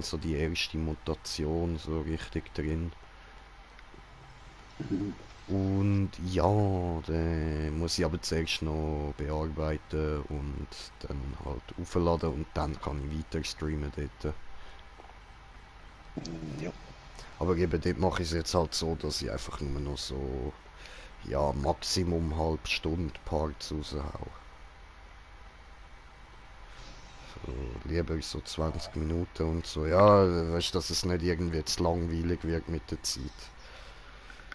dann so die erste Mutation so richtig drin. Und ja, dann muss ich aber zuerst noch bearbeiten und dann halt aufladen und dann kann ich weiter streamen dort. Ja. Aber eben dort mache ich es jetzt halt so, dass ich einfach nur noch so, ja, Maximum halbe Stunde Parts raushau. So, lieber so 20 Minuten und so, ja, weißt du, dass es nicht irgendwie zu langweilig wird mit der Zeit.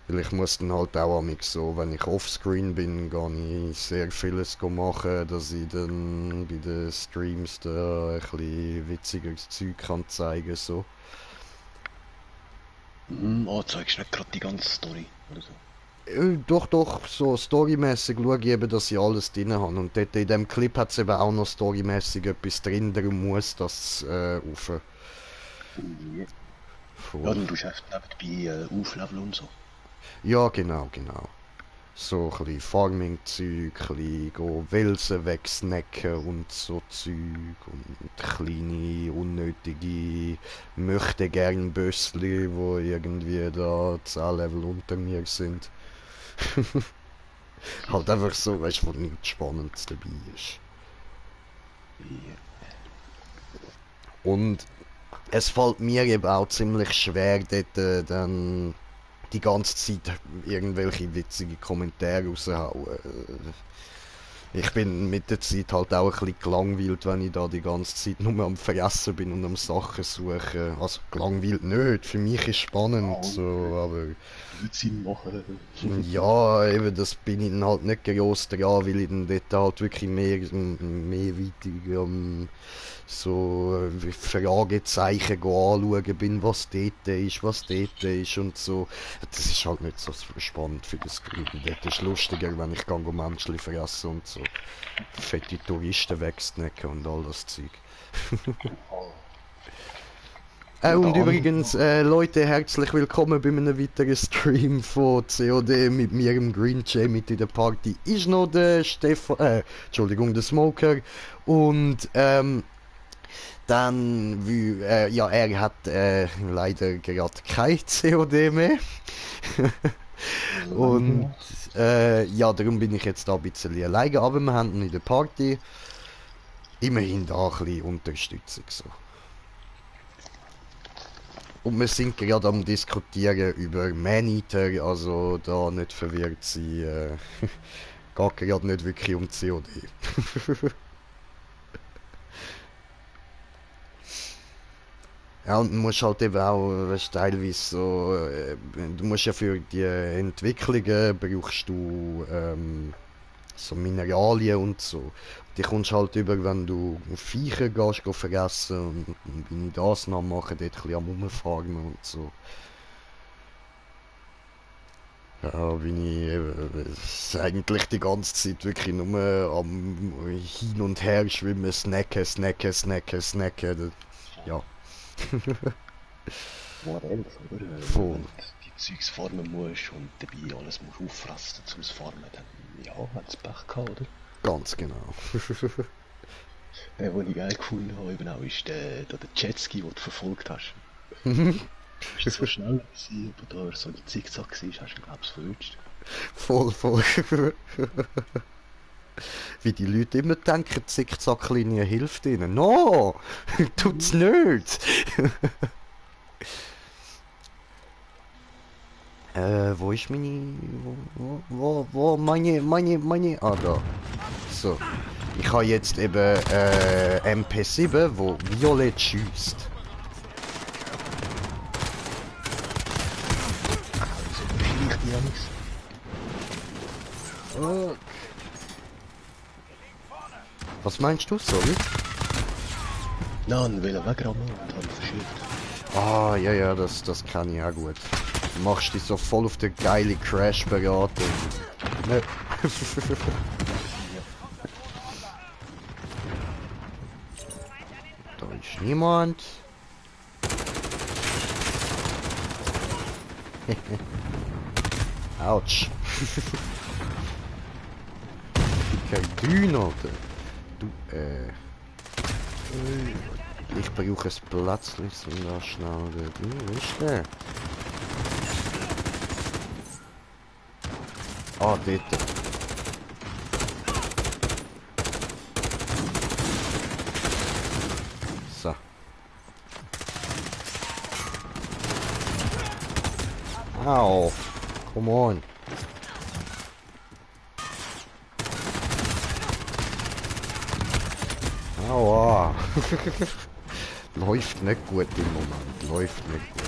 Weil ich muss dann halt auch amix so, wenn ich offscreen bin, gehe ich sehr vieles machen, dass ich dann bei den Streams da ein bisschen witzigeres Zeug kann zeigen so. Zeigst nicht gerade die ganze Story oder so. Doch, so storymäßig schaue ich eben, dass ich alles drin habe. Und dort in dem Clip hat es eben auch noch storymäßig etwas drin, darum muss das rauf. Ja. Ja, Voll. dann tust du einfach nebenbei aufleveln und so. Ja, genau. So ein bisschen Farming-Zeug, ein bisschen go Welsen wegsnacken und so Zeug. Und kleine, unnötige Möchte-gern-Bössli, wo irgendwie da 10 Level unter mir sind. Halt einfach so, weißt du, wo nichts Spannendes dabei ist. Ja. Und es fällt mir eben auch ziemlich schwer, dort dann die ganze Zeit irgendwelche witzige Kommentare raushauen. Ich bin mit der Zeit halt auch ein bisschen gelangweilt, wenn ich da die ganze Zeit nur am Fressen bin und am Sachen suchen. Also gelangweilt nicht, für mich ist spannend Ja, so, aber Blödsinn machen. ja, eben, das bin ich dann halt nicht gross dran, weil ich dann dort halt wirklich mehr weiter so Fragezeichen anschauen bin, was dort ist und so. Das ist halt nicht so spannend für das Stream. Dort ist es lustiger, wenn ich Menschen fresse und so fette Touristen wegsnacken und all das Zeug. Ja, der Und andere. übrigens, Leute, herzlich willkommen bei einem weiteren Stream von COD mit mir, im Green Jay. Mit in der Party ist noch der Entschuldigung, der Smoker. Und dann, ja, er hat leider gerade kein COD mehr. Und Leider. ja, darum bin ich jetzt da ein bisschen alleine. Aber wir haben ihn in der Party immerhin da ein bisschen Unterstützung. So. Und wir sind gerade am Diskutieren über Maneater, also da nicht verwirrt sein. Geht gerade nicht wirklich um COD. Ja, und du musst halt eben auch, weißt, teilweise so, du musst ja für die Entwicklungen brauchst du so Mineralien und so. Die kommst halt über, wenn du auf Viecher gehst, fressen und wenn ich das noch mache, dort ein bisschen am Rumfarmen und so. Ja, bin ich eigentlich die ganze Zeit wirklich nur am Hin und Her schwimmen, snacken. Ja, Morell, oder? voll. Wenn du die Zeugs farmen musst und dabei alles musst auffressen zum Farmen, dann ja, hat's Pech gehabt, oder? Ganz genau. Was ich geil gefunden habe, eben auch, ist der Jetski, den du verfolgt hast. Du bist so schnell gewesen, aber da so ein Zickzack war, hast du ihn, glaube ich, verrutscht. Voll. Wie die Leute immer denken, Zickzacklinie hilft ihnen. No! Tut's nicht! Wo ist meine... meine... Ah, da. So. Ich habe jetzt eben MP7, wo violett schießt. So beschleicht die alles. Fuck. Was meinst du, sorry? Nein, will er wegrammen und habe ihn verschickt. Ah, ja, das kann ich auch gut. Du machst dich so voll auf den geile Crash-Beratung. Ne. Da ist niemand. Autsch. Kein Dün, Alter. Du, Ich brauche ein Plätzchen, sind da schnell dort. Wo ist der? Ah, dort. So. Au. Come on. Aua. Läuft nicht gut im Moment. Läuft nicht gut.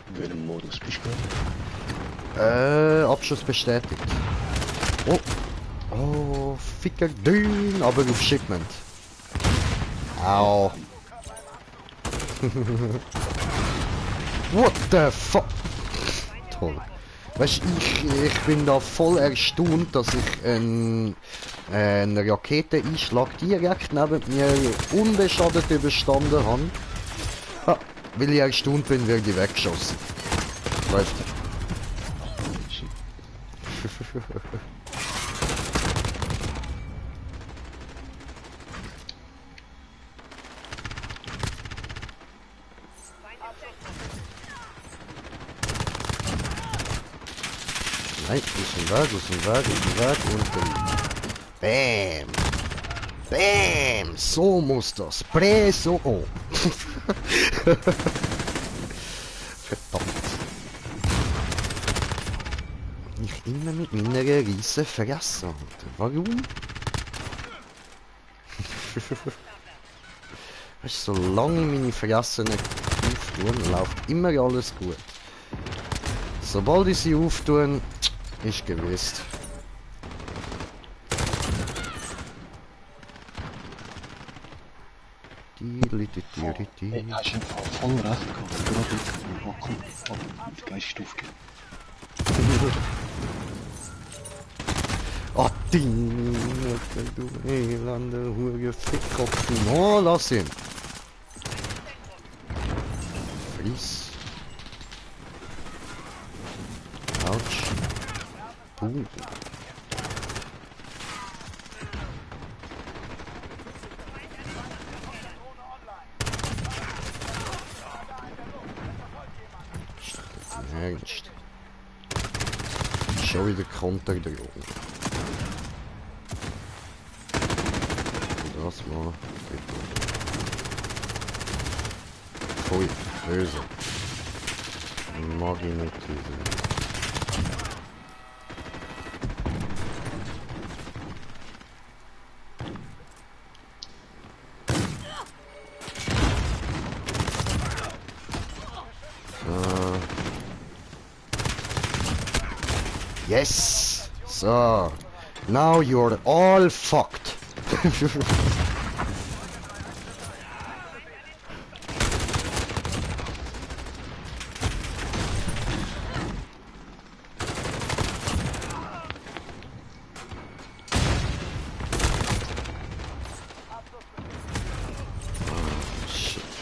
In welchem Modus bist du gerade? Abschuss bestätigt. Oh. Oh, ficker Dünn, aber auf Shipment. Au. What the fuck? Toll. Weißt du, ich bin da voll erstaunt, dass ich einen Raketeneinschlag direkt neben mir unbeschadet überstanden habe. Ah, weil ich erstaunt bin, werde ich weggeschossen. Läuft. Shit. Nein, aus dem Weg und dann... Bam! Bam! So muss das. Preso! Oh. Verdammt. Ich immer mit meiner riesen Fresse, Alter. Warum? Weißt du, solange ich meine Fresse nicht auftue, läuft immer alles gut. Sobald ich sie auftue, ist gewiss. Hey, hast du im Fall voll recht gehabt. Gerade jetzt im Hocken auf die Geiststufe gehen. Ah, Ding! Du elender Hure Fickkopf. Oh, lass ihn! Friss. Autsch. Ernst. Schon wieder Konterdrohung. Das mal. Pfui, böse. Mag ich nicht diese. Yes! So, now you're all fucked. Shit.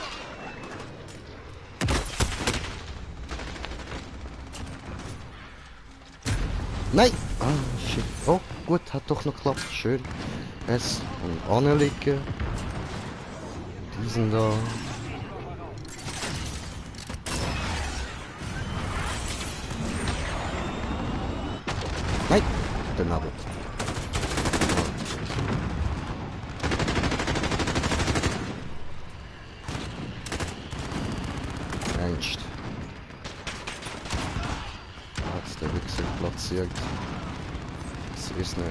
Nein! Ah, shit. Oh, gut, hat doch noch geklappt. Schön. Es und anlegen. Diesen da. Nein! Daneben. Ernst. Hat der Wichser platziert. Das ist nicht.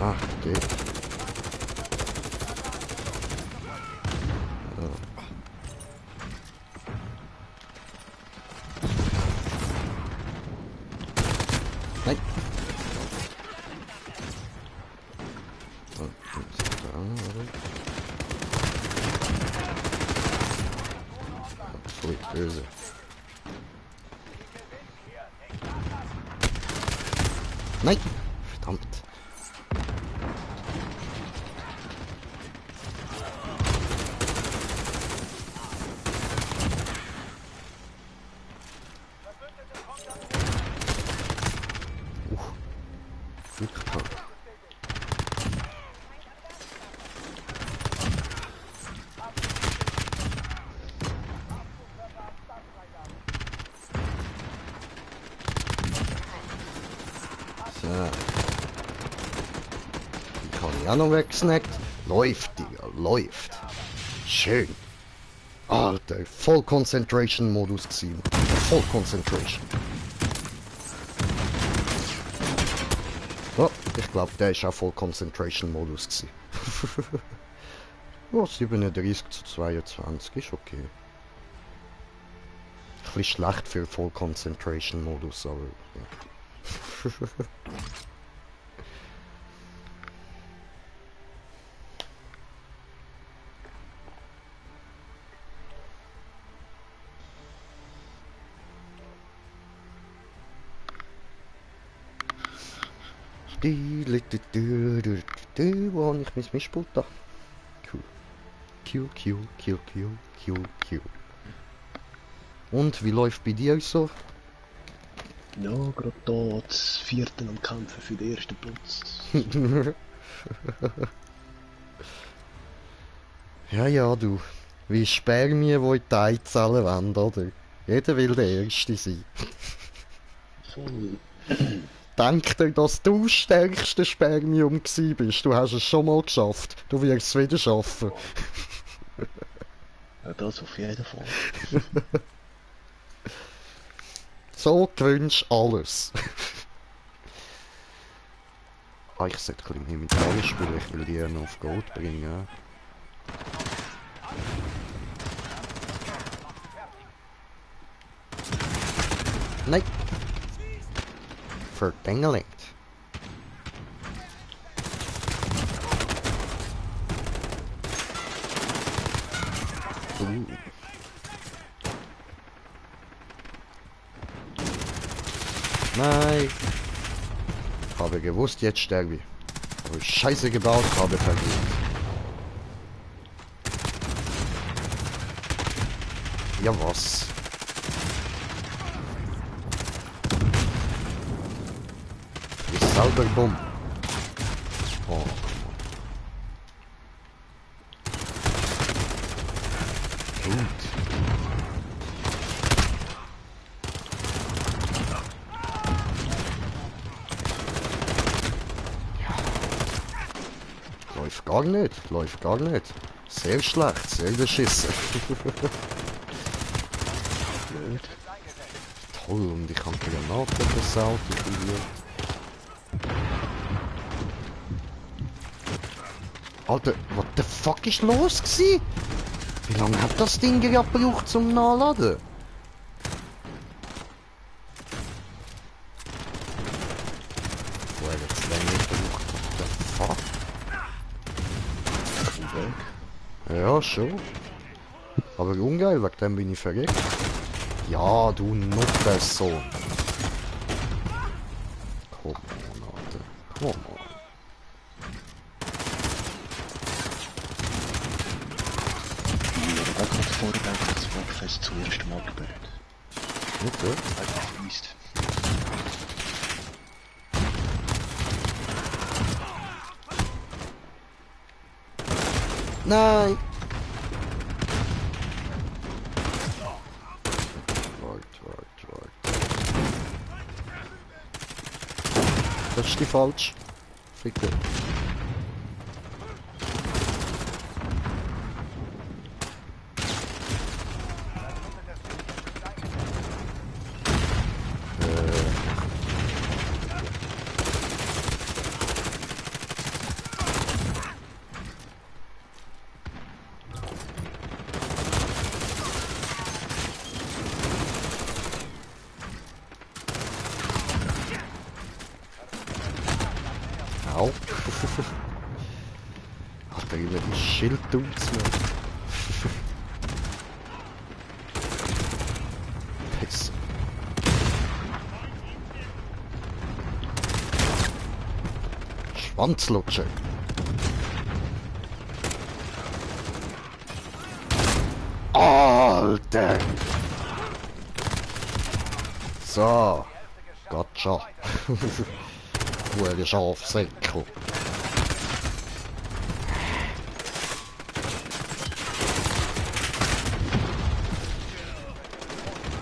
Ah, geht. Nein. Pfui, böse. Nein! Verdammt. auch noch weggesnackt. Läuft, Digga, läuft. Schön. Alter, voll Concentration-Modus gewesen. Voll Concentration. Oh, ich glaube, der ist auch voll Concentration-Modus gewesen. Oh, 37:22 ist okay. Ein bisschen schlecht für voll Concentration-Modus, aber... Ja. Wo habe ich mein Mischpult da? Cool. Cool. Und, wie läuft bei dir so? Ja, gerade da, das vierte am Kämpfen für den ersten Platz. Ja, du. Wie Spermien, die in die Eizellen wollen, oder? Jeder will der Erste sein. Voll. Denk dir, dass du das stärkste Spermium gsi bist. Du hast es schon mal geschafft. Du wirst es wieder schaffen. Ja, das auf jeden Fall. So gewünscht alles. Ich sollte ein bisschen mit Ball spielen, ich will die noch auf Gold bringen. Nein! Verdingelingt. Nein! Ich habe gewusst, jetzt sterbe ich. Habe Scheiße gebaut, habe verliert. Ja was? Ist selber Bumm. Oh. Gut. Läuft gar nicht. Sehr schlecht, sehr beschissen. Blöd. Toll, und ich habe Granaten versaut. Alter, what the fuck ist los gewesen? Wie lange hat das Ding gebraucht zum Nachladen? Vorher jetzt länger gebraucht. What the fuck? Ja, schon. Aber ungeil, wegen dem bin ich verreckt. Ja, du Nuttersohn. Komm on, Alter. Komm on. Ich habe gerade vorher das Walkfest zum ersten Mal gebaut. Okay. Einfach fließt. Nein! Wart. Das ist die falsch. Fick dich. Au. Ach, da über die Schild tut's mir. Piss. Schwanzlutscher. Alter! So. Gotcha. Hure Schafsäckel.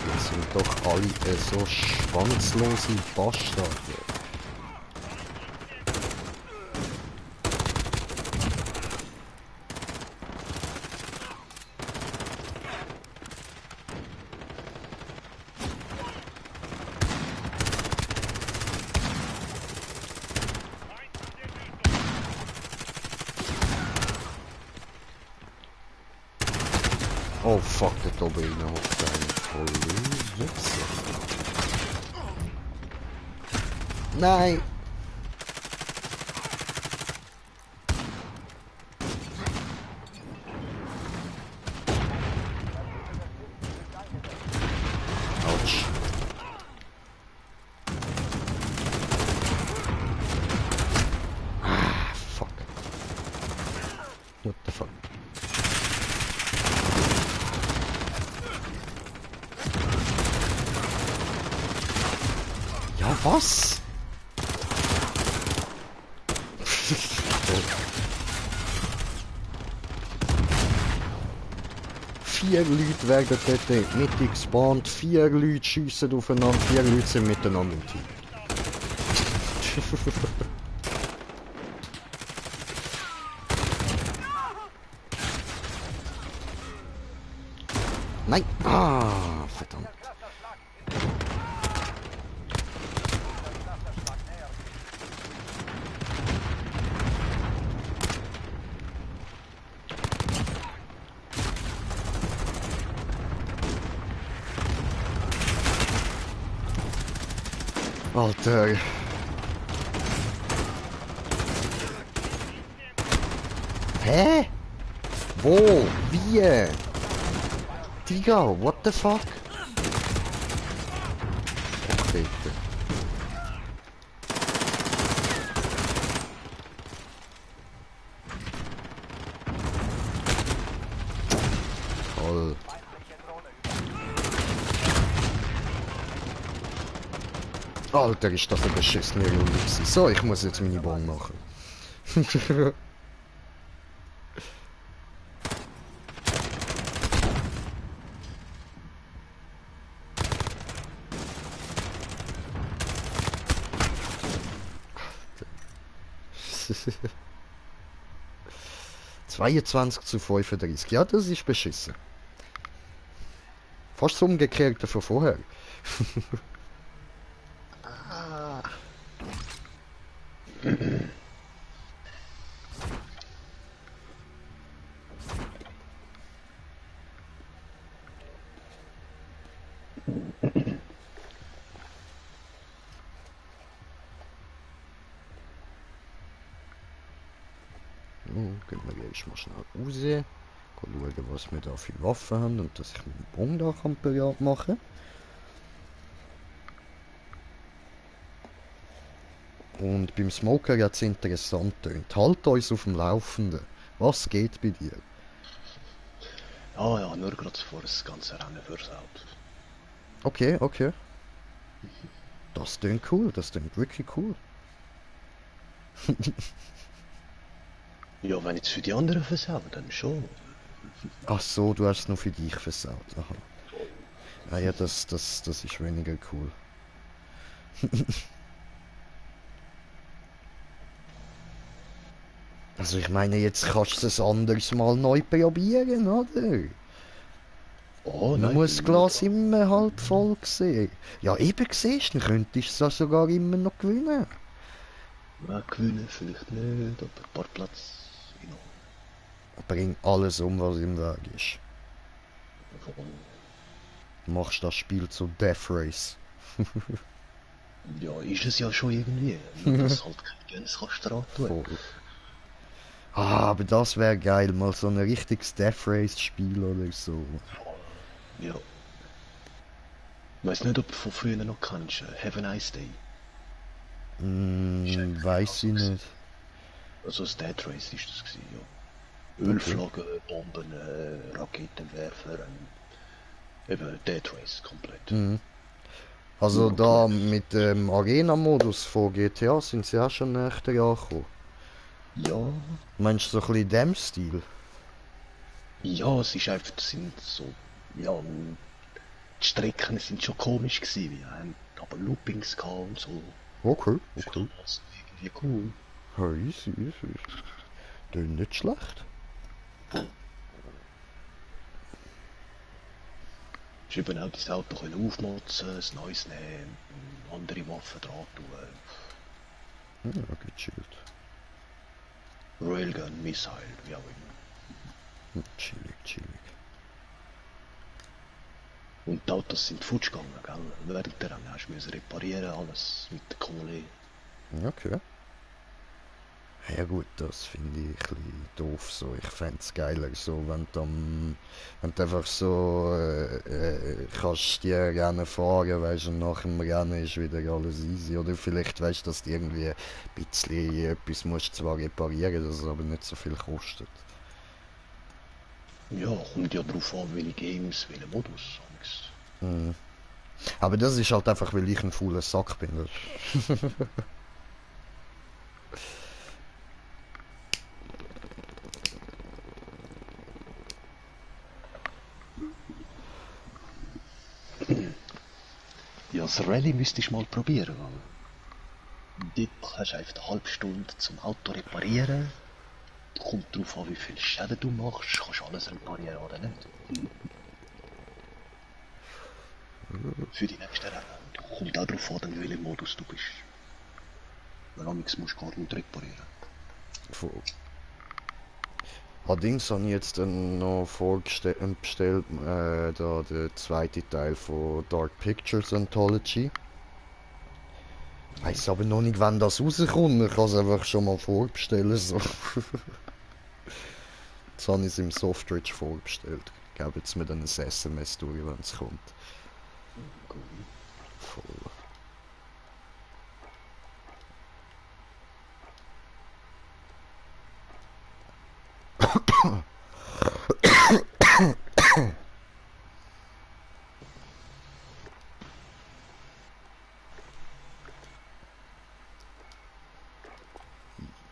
Die sind doch alle so schwanzlose Bastarde. Oh fuck, dort oben rein hockt einer voll Wichser. Nein! Autsch. Ah, fuck. What the fuck? Ja, was? Vier Leute werden dort in die Mitte gespawnt, 4 Leute schiessen aufeinander, 4 Leute sind miteinander im Team. Nein! Ah, verdammt. Alter. Hä? Wo? Wie? Digga, what the fuck? Okay. Toll. Alter, ist das eine beschissene Runde gewesen. So, ich muss jetzt meine Bombe machen. (22:35). Ja, das ist beschissen. Fast das Umgekehrte von vorher. Gehen wir jetzt mal schnell raus. Schauen, was wir da für Waffen haben und dass ich meinen Bogen da kann parat machen. Und beim Smoker jetzt interessant tönt. Halt uns auf dem Laufenden. Was geht bei dir? Ah ja, nur gerade vor das ganze Rennen versaut. Okay, okay. Das tönt cool, das tönt wirklich cool. Ja, wenn jetzt für die anderen versauen, dann schon. Ach so, du hast es nur für dich versaut. Aha. Ah ja, das ist weniger cool. Also ich meine, jetzt kannst du es ein anderes Mal neu probieren, oder? Oh Man nein, muss das bin nur Glas dran. immer halb voll sehen. Ja, eben siehst du, dann könntest du es sogar immer noch gewinnen. Ja, gewinnen vielleicht nicht, aber ein paar Platz. Genau. Bring alles um, was im Weg ist. Voll. Du machst das Spiel zu Death Race. Ja, ist es ja schon irgendwie. Nur dass halt kein Gens kannst du dran tun. Voll. Ah, aber das wäre geil, mal so ein richtiges Death Race Spiel oder so. Ja. Ich weiß nicht, ob du von früher noch kennst. Have a nice day. Ist eigentlich Weiß ich genauso gewesen. nicht. Also das Dead Race ist das gewesen, ja. Okay. Ölflaggen, Bomben, Raketenwerfer, eben Dead Race komplett. Mhm. Also Nur da cool. mit dem Arena-Modus von GTA sind sie auch schon näher angekommen. Ja, Meinst du so ein bisschen dem Stil? ja, es ist einfach, das sind so, ja, die Strecken sind schon komisch gewesen, wir haben aber Loopings gehabt und so. Okay, Für okay. damals irgendwie cool. Ja, easy, easy. Tönt nicht schlecht. Hast eben auch das Auto können aufmotzen, ein neues nehmen, andere Waffen dran tun. Ja, gechillt. Railgun, Missile, wie auch immer. Chillig, chillig. Und die Autos sind futsch gegangen, gell? Während der Rennen hast du müssen reparieren, alles mit der Kohle. Okay. Ja gut, das finde ich ein bisschen doof so. Ich fände es geiler so, wenn du einfach so kannst die Rennen fahren, weißt und nach dem Rennen ist wieder alles easy. Oder vielleicht weißt du, dass du irgendwie ein bisschen etwas musst zwar reparieren, dass es aber nicht so viel kostet. Ja, kommt ja drauf an, welche Games, welchen Modus. Amigs. Mhm. Aber das ist halt einfach, weil ich ein fauler Sack bin. Ja, das Rallye müsstest du mal probieren. Dort hast du einfach eine halbe Stunde zum Auto reparieren. Kommt drauf an, wie viel Schäden du machst. Kannst du alles reparieren oder nicht. Für die nächsten Rennen. Kommt auch darauf an, in welchem Modus du bist. Weil amigs musst du gar nicht reparieren. Voll. Allerdings habe ich jetzt dann noch bestellt, da der zweite Teil von Dark Pictures Anthology. Weiß aber noch nicht, wann das rauskommt. Ich kann es einfach schon mal vorbestellen. So. Jetzt habe ich es im Softridge vorbestellt. Ich gebe jetzt mir dann ein SMS durch, wenn es kommt. Cool. Voll.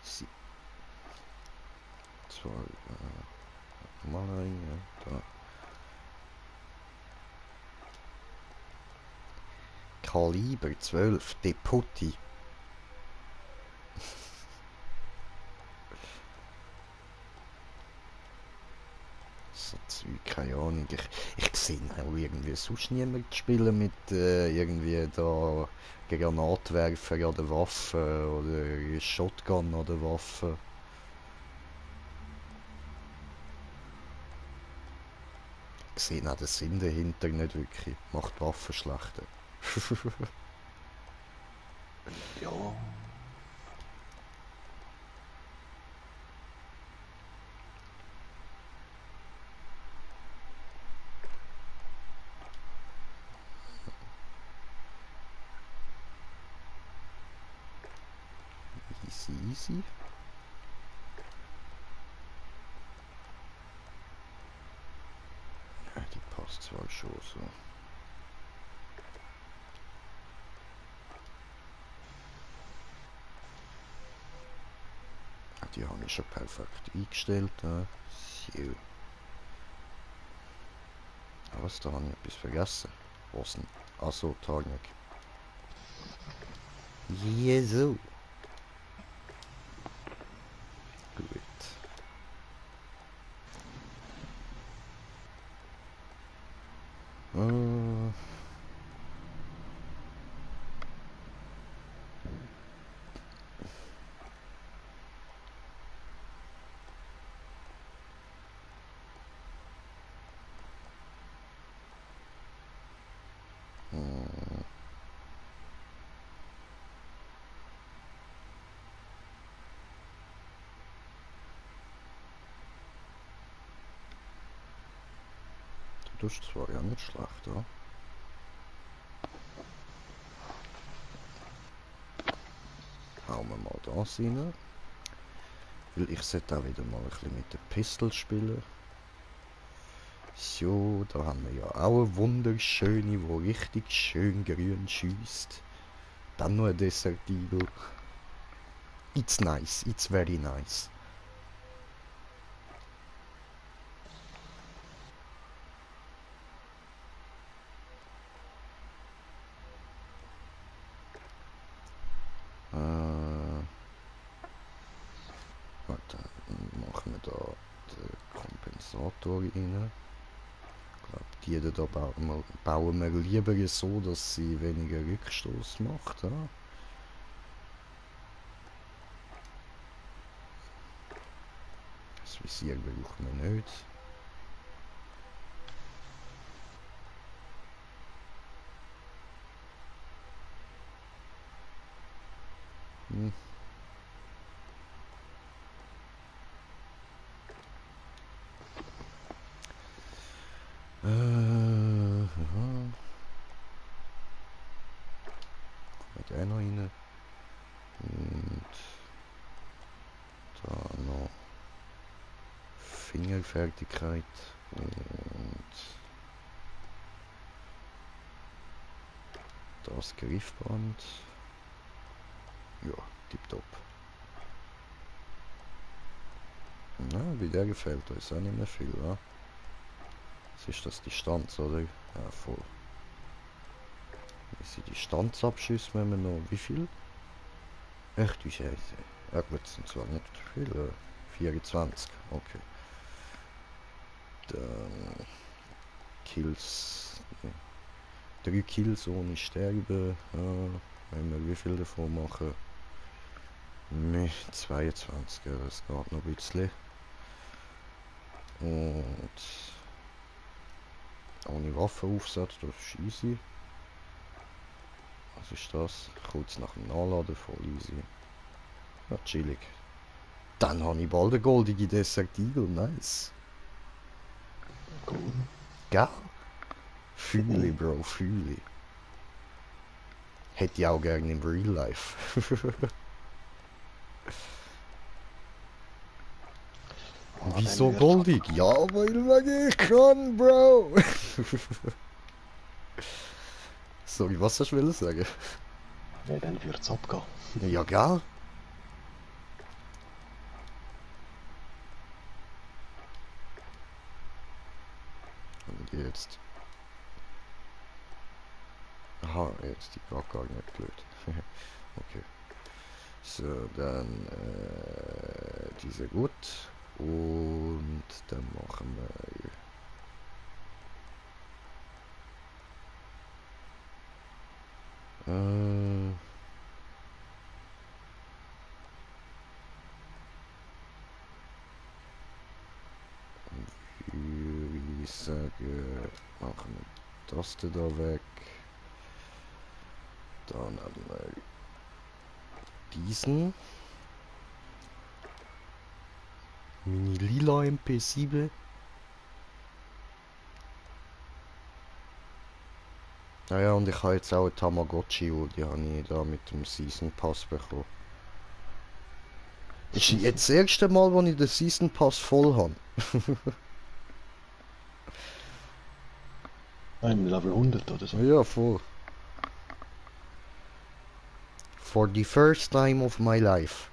Easy. Zwar, mal rein, da. Kaliber 12, Deputy. So Zeug, keine Ahnung. Ich sehe auch irgendwie sonst niemand spielen mit irgendwie da Granatwerfer oder Waffen oder Shotgun oder Waffen. Ich sehe auch den Sinn dahinter nicht wirklich. Macht Waffen schlechter. Ja, Easy, easy. Ja, die passt zwar schon so. Die habe ich schon perfekt eingestellt. So. Aber was, da habe ich etwas vergessen. Was denn? Achso, Tarnik. Jesu. Gut. Äh, du tust zwar ja nicht schlecht, ja. Hauen wir mal das rein. Weil ich sollte auch wieder mal ein bisschen mit der Pistol spielen. So, da haben wir ja auch eine wunderschöne, die richtig schön grün schießt. Dann noch ein Desert Eagle. It's nice, it's very nice. Warte, dann machen wir da den Kompensator rein. Ich glaube, die da bauen wir lieber so, dass sie weniger Rückstoß macht. Ja? Das Visier brauchen wir nicht. Fertigkeit. Und das Griffband. Ja, tipptopp. Na, bei der gefällt uns auch nicht mehr viel, wa? Was ist das, Distanz, oder? Ja, voll. Diese Distanzabschüsse müssen wir noch... Wie viel? Echt, wie scheiße. Ja gut, das sind zwar nicht viel. 24, okay. Dann... Kills... 3 Kills ohne Sterben. Ja, wenn wir wie viel davon machen? Ne, 22, ja, das geht noch ein bisschen. Und... ohne Waffenaufsatz, das ist easy. Was ist das? Kurz nach dem Nachladen, voll easy. Ja, chillig. Dann habe ich bald eine goldige Desert Eagle, nice. Cool. Gell? Fühle, Bro, fühle. Hätte ich auch gerne im Real Life. Wieso goldig? Ja, weil ich kann, Bro. Sorry, was hast du sagen? Ja, dann würde es abgehen. Ja, gell? Und jetzt... Aha, jetzt die gar nicht blöd. Okay. So, dann diese gut. Und dann machen wir... würde ich sagen, machen wir das da weg. Dann haben wir diesen. Mini lila MP7. Naja, und ich habe jetzt auch eine Tamagotchi, die habe ich da mit dem Season Pass bekommen. Ist jetzt das erste Mal, wo ich den Season Pass voll habe. Im Level 100 oder so. Ja, voll. For the first time of my life.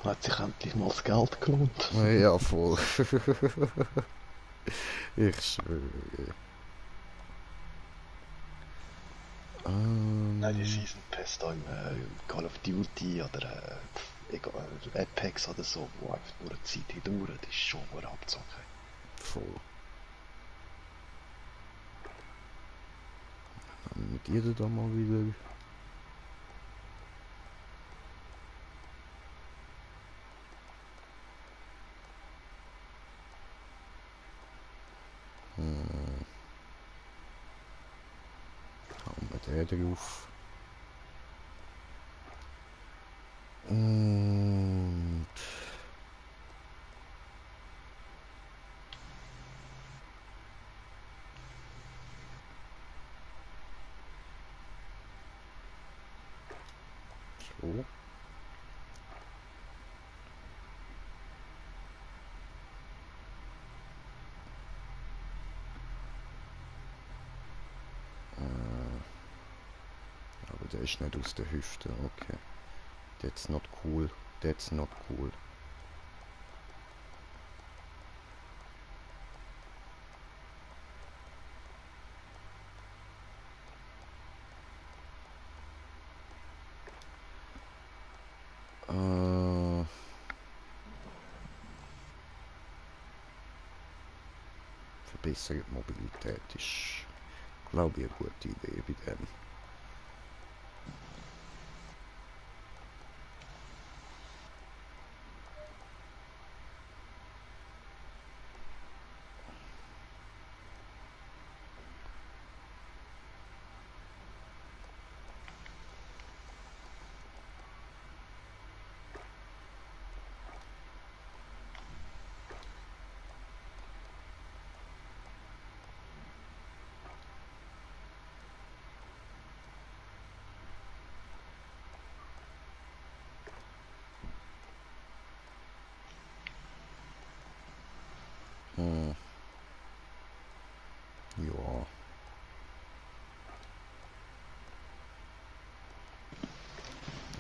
Hat sich endlich mal das Geld gelohnt. Ja, voll. Ich schwöre. Nein, die Season Pass da im Call of Duty oder egal, Apex oder so, wo einfach nur eine Zeit hindurch, das ist schon eine Abzocke. Voll. Mit ihr da mal wieder. Hauen wir den drauf. Und so. Aber der ist nicht aus der Hüfte, okay. That's not cool. That's not cool. Verbesserte Mobilität ist, glaube ich, eine gute Idee bei dem. Hm. Ja.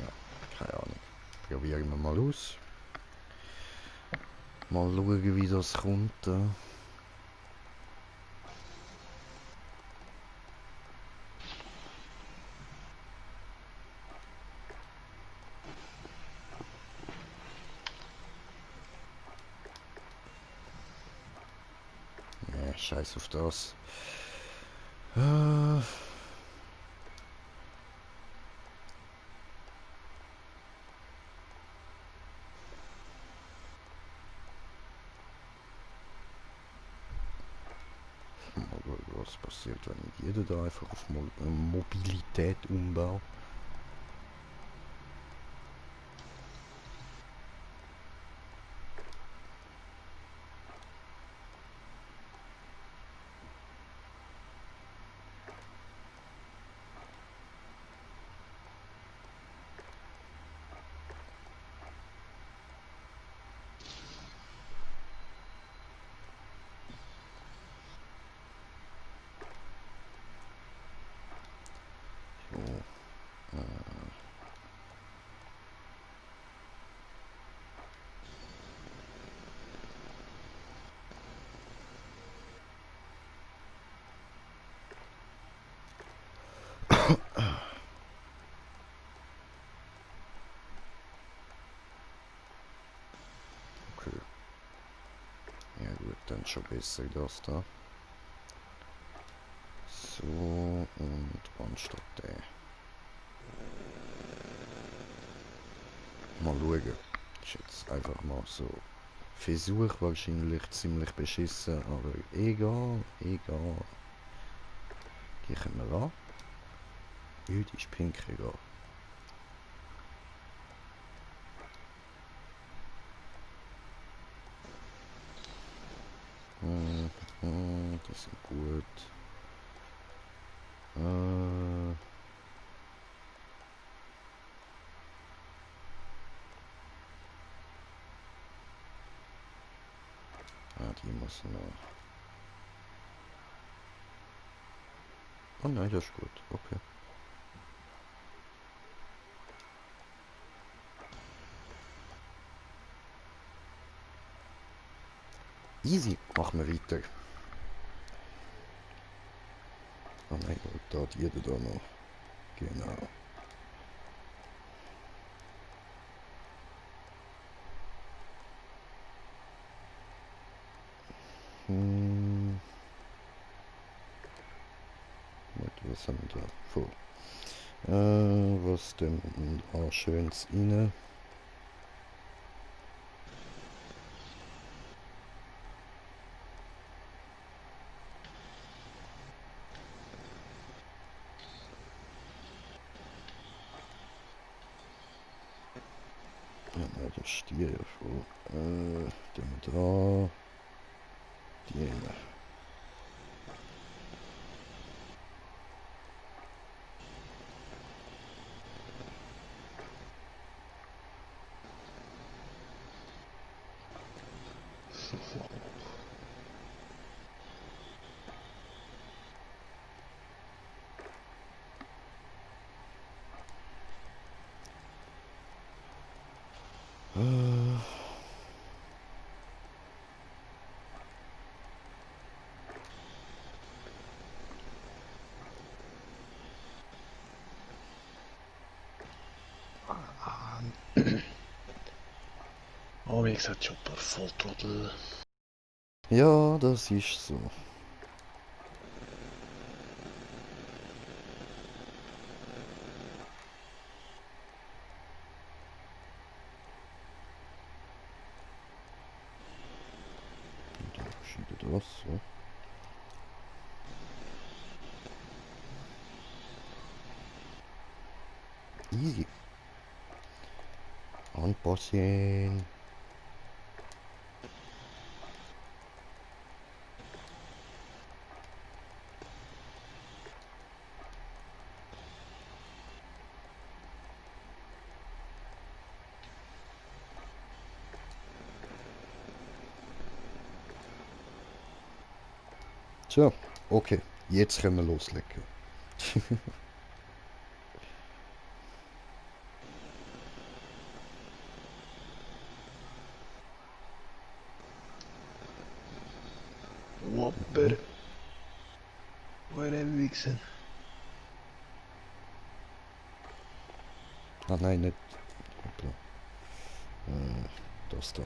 Ja, keine Ahnung. Probieren wir mal aus. Mal schauen, wie das kommt. Nee, scheiß auf das. Mal schauen, was passiert, wenn ich jeder da einfach auf Mobilität umbaue. So, okay. Ja gut, dann schon besser das da. So, und anstatt der. Mal schauen. Ist jetzt einfach mal so. Versuch wahrscheinlich ziemlich beschissen, aber egal, egal. Gehen wir an. Heute ist pink egal. Die sind gut. Die muss noch. Oh nein, das ist gut. Okay. Easy. Machen wir weiter. Oh nein, da hat jeder da noch. Genau. Warte, was haben wir da vor? Was denn da schönes rein? Ja, nein, das Stier ja schon. Den da. Die. Oh, wie gesagt, schon ein paar Volltrottel. Ja, das ist so. Und dann geschieht das so. Easy. Anpassen. So, okay. Jetzt können wir loslegen. Whopper. Where have we gesehen? Ah nein, nicht. Hoppla. Das da.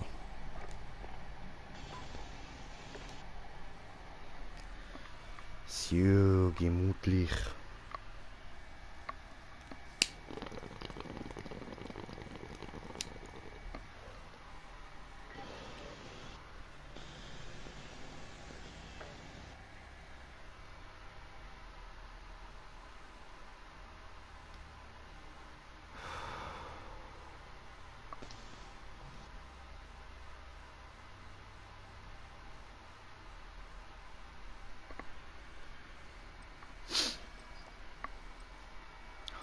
So, gemütlich.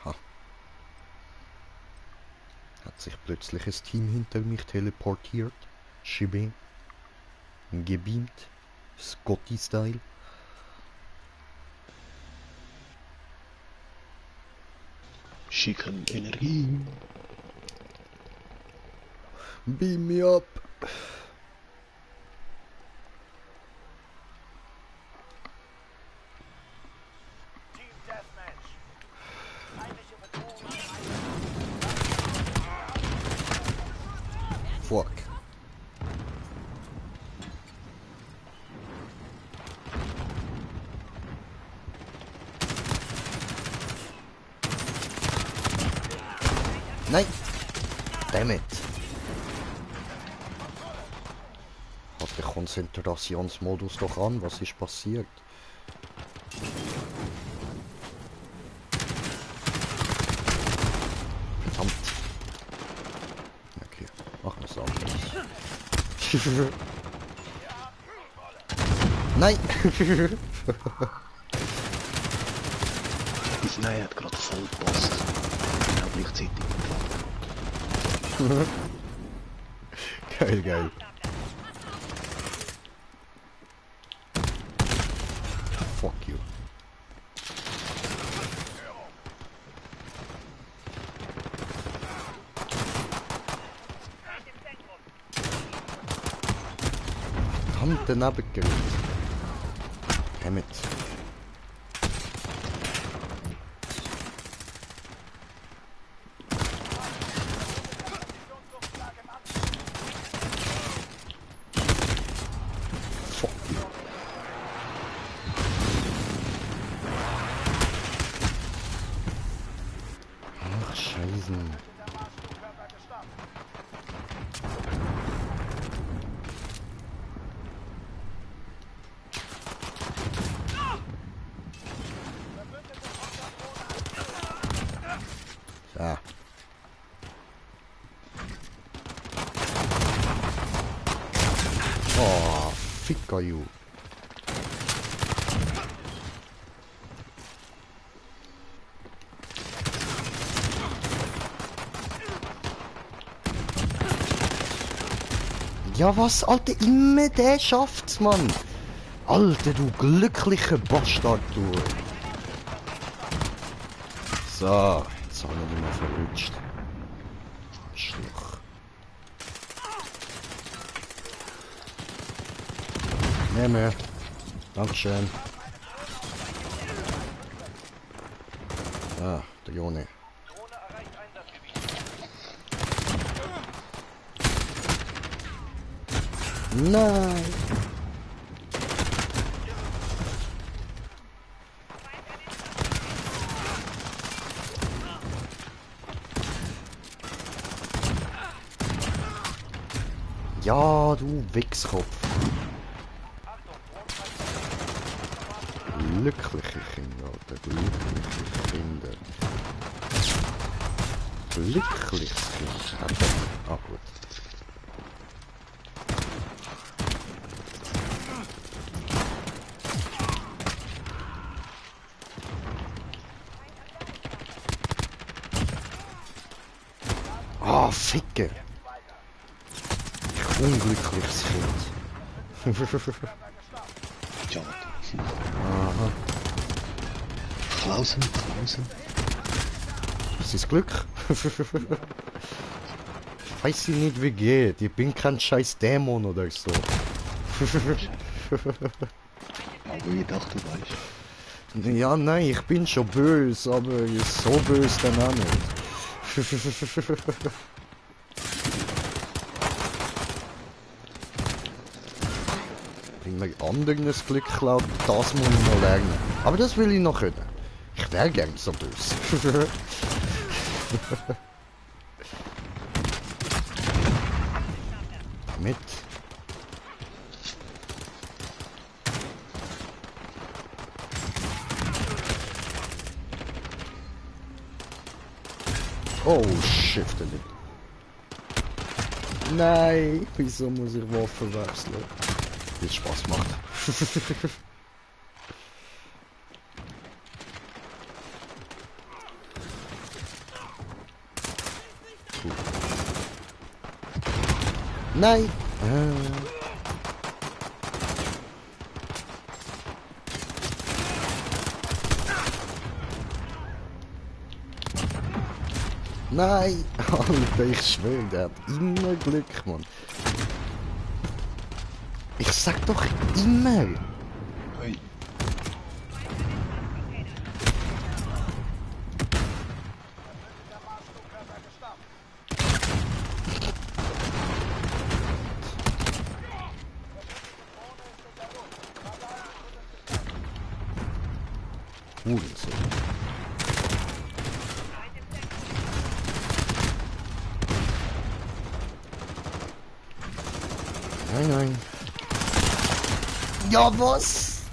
Ha. Hat sich plötzlich ein Team hinter mich teleportiert. Shibin. Gebeamt. Scotty-Style. Schicken Energie. Beam me up. Fuck. Nein! Damn it! Hat der Konzentrationsmodus doch an, was ist passiert? Verdammt! Okay, machen wir es anders. Nein! Die Snei hat gerade voll gepasst. Genau gleichzeitig. Geil, geil. Fuck you. Verdammt, daneben gerückt. Dammit. Fuck you. Ach, Scheiße. Ja. Oh, Ficker, you. Ja, was, Alter, immer der schafft's, Mann. Alter, du glücklicher Bastard, du. So, jetzt haben wir ihn mal verrutscht. Arschloch. Nehme. Dankeschön. Ah, der Jone. Nein! Ja, du Wichskopf. Glückliche Kinder, Alter. Glückliche Kinder. Glückliches Kind. Ah, gut. Ah, Ficke. Ich unglückliches Kind. Schade. Flausen, Flausen. Das ist Glück. Weiß ich nicht wie geht. Ich bin kein scheiß Dämon oder so. Aber ich dachte, du weißt. Ja, nein, ich bin schon böse, aber so böse dann auch nicht. Wenn mir anderen das Glück klaut, das muss ich noch lernen. Aber das will ich noch können. Ich wäre gern so böse. Mit. Oh shit, nein, wieso muss ich Waffen wechseln? Wie es Spaß macht. Cool. Nein! Nein! Alter, ich schwöre, der hat immer Glück, Mann. Ich sag doch immer! Hey. Hurensohn. Nein, nein. Ja, was?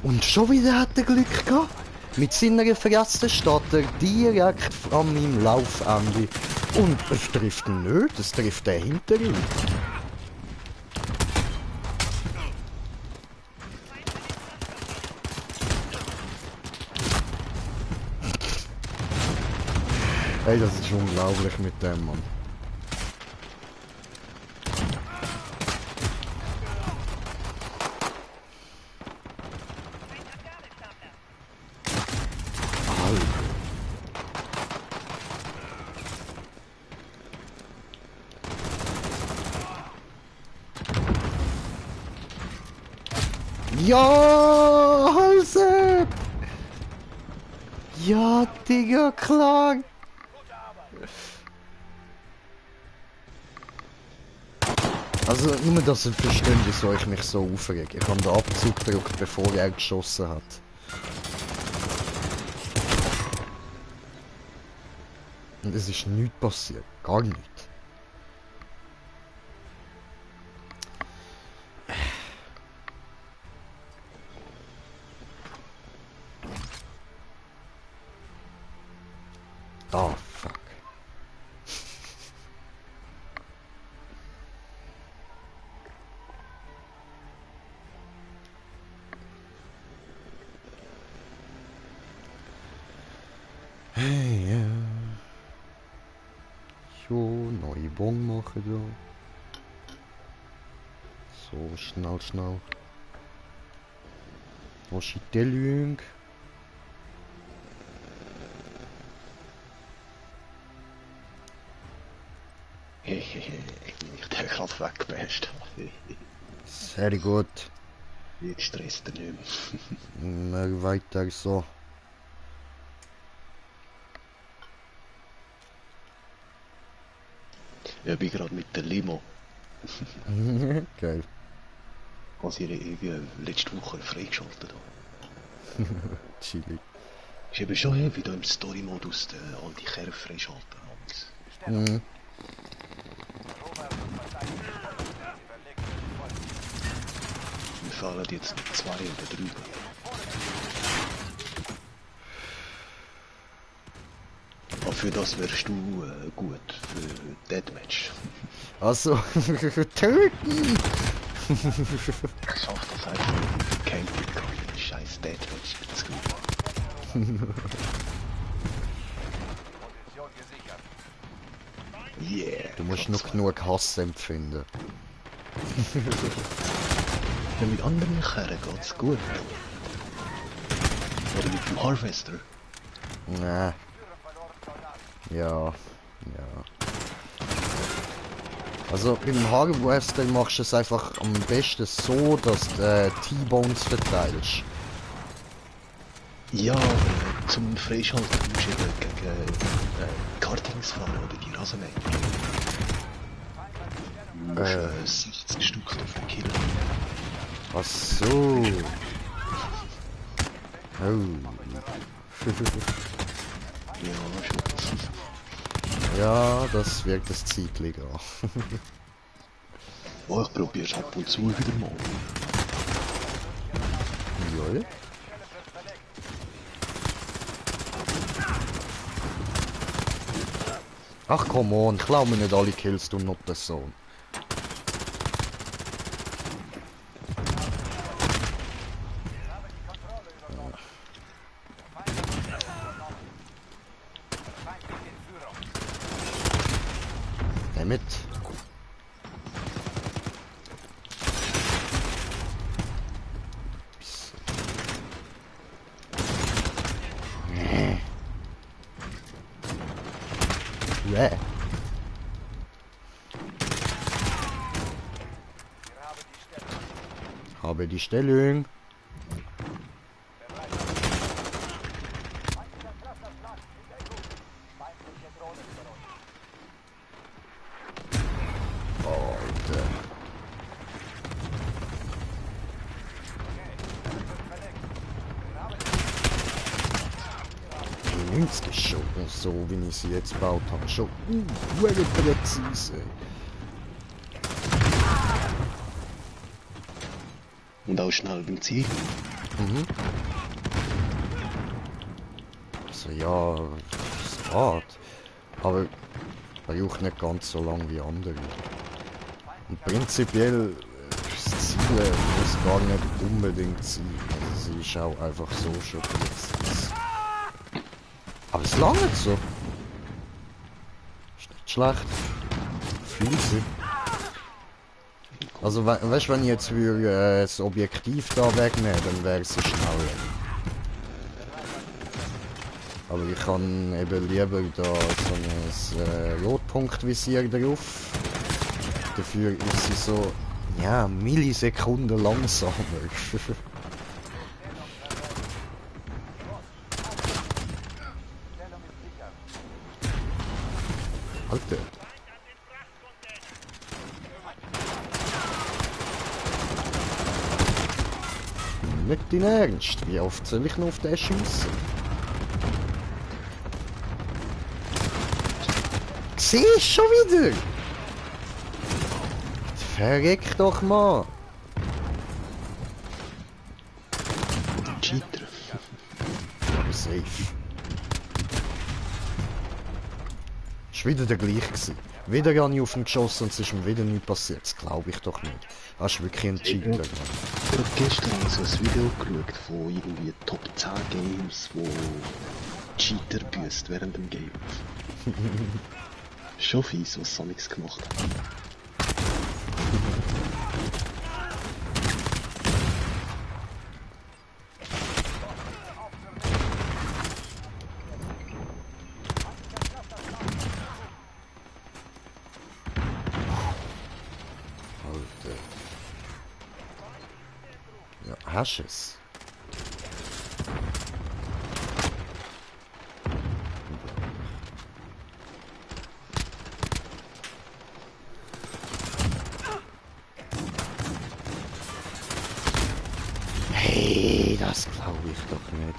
Und schon wieder hat er Glück gehabt. Mit seiner Fresse steht er direkt an meinem Laufende. Und es trifft ihn nicht, es trifft den hinter ihm. Ey, das ist unglaublich mit dem Mann. Ja, Hause! Ja, Digga, klar! Also, nur, dass ihr versteht, wieso ich mich so aufrege. Ich habe den Abzug gedrückt, bevor er geschossen hat. Und es ist nichts passiert. Gar nichts. Oh, fuck. Hey, ja. So, neue Bon machen da. So, schnell, schnell. Was ist die Lüge? Ich der gerade weggebasht. Sehr gut. Jetzt stresst er nicht mehr. Wir weiter so. Ich bin gerade mit der Limo. Geil. Was ihr irgendwie letzte Woche freigeschaltet habt. Chili. Ist eben schon heavy, da im Story-Modus all die Kerl freischalten. Mhm. Wir fahren jetzt 2 oder 3. Aber für das wärst du gut, für Deathmatch. Also, töten! Ich schaff das einfach nicht. Camping kann ich den scheiß Deathmatch zu gut. Yeah. Du musst nur genug Hass empfinden. Ja, mit anderen Kerren geht's gut. Oder mit dem Harvester. Nee. Ja. Ja. Also beim Harvester machst du es einfach am besten so, dass du T-Bones verteilst. Ja, zum Freischalten musst du eben gegen Kartings fahren oder die Rasenmäher. Du musst 60 Stück davon killen. Ach so. Oh. Ja, schon. Ja, das wirkt das Zeitlich an. Oh, ich probier's ab und zu wieder mal. Jawohl. Ach komm on, klau mir nicht alle Kills, du Nuttensohn. Mit. Yeah. Habe die Stellung. Alter. Die 90 schon, so wie ich sie jetzt gebaut habe. Schon präzise. Und auch schnell beim Ziel. Mhm. Also ja, es geht. Aber braucht nicht ganz so lang wie andere. Und prinzipiell, das Ziel muss gar nicht unbedingt sein. Also sie ist auch einfach so schon präzise. Aber es langt so. Ist nicht schlecht. Fühlt sie. Also weißt du, wenn ich jetzt das Objektiv da wegnehme, dann wäre es schneller. Aber ich kann eben lieber da so ein Rotpunktvisier drauf. Dafür ist sie so, ja, Millisekunden langsamer. Alter. Nicht dein Ernst? Wie oft soll ich noch auf den schiessen? Siehst schon wieder? Verreck doch mal! Cheater. Aber safe. Ist wieder der gleiche gewesen. Wieder habe ich auf ihn geschossen und es ist mir wieder nichts passiert. Das glaube ich doch nicht. Hast du wirklich einen Cheater gemacht? Ich habe gestern so ein Video geschaut von irgendwie Top 10 Games, wo Cheater büßt während dem Game. Schon fies, was Sonics gemacht hat. Alter. Ja, hast du es? Hey, das glaube ich doch nicht.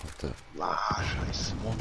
Alter. Ah, scheiß Mod.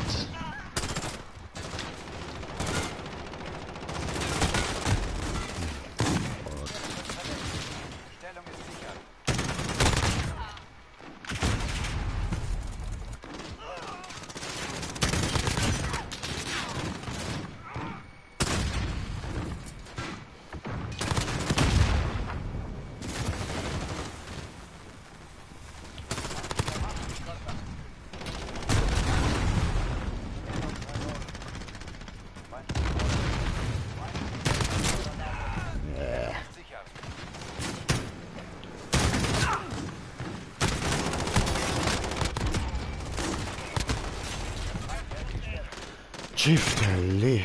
Schifterli.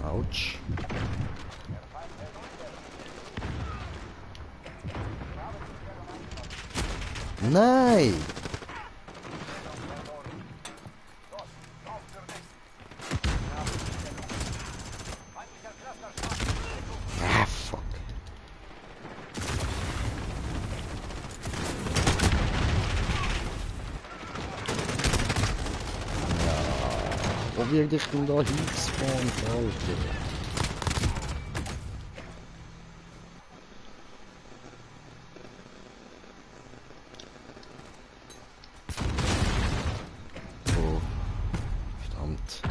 Autsch. Nein! Ah, fuck. Wo wird ich denn da hingespawnt, Alter? Oh, verdammt.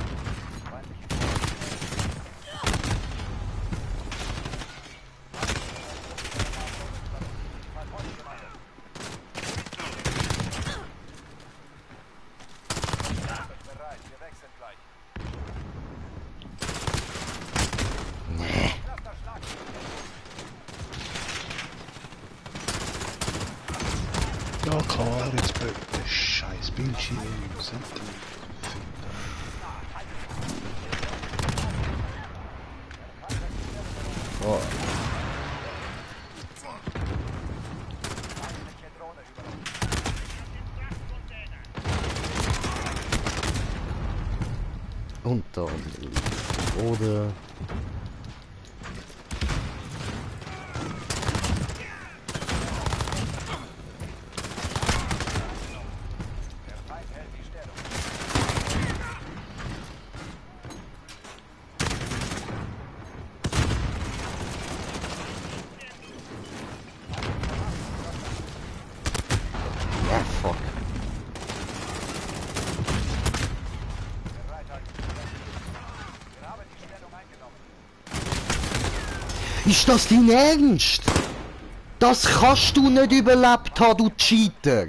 Ja klar, jetzt blöd. Der scheiß Bildschirm. Sind Oh. Und dann oder ja, fuck. Ist das dein Ernst? Das kannst du nicht überlebt haben, du Cheater!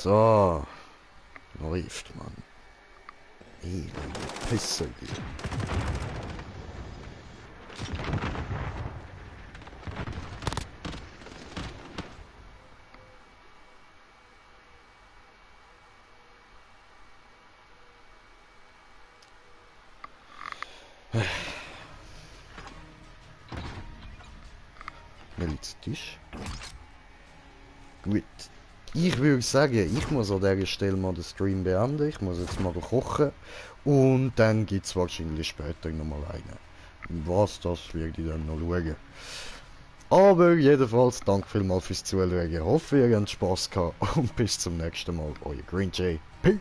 So, läuft man. Pisser die. Tisch. Gut. Ich würde sagen, ich muss an dieser Stelle mal den Stream beenden. Ich muss jetzt mal kochen. Und dann gibt es wahrscheinlich später nochmal einen. Was das werde ich dann noch schauen. Aber jedenfalls, danke vielmals fürs Zuschauen. Ich hoffe, ihr habt Spaß gehabt. Und bis zum nächsten Mal. Euer Green Jay. Peace.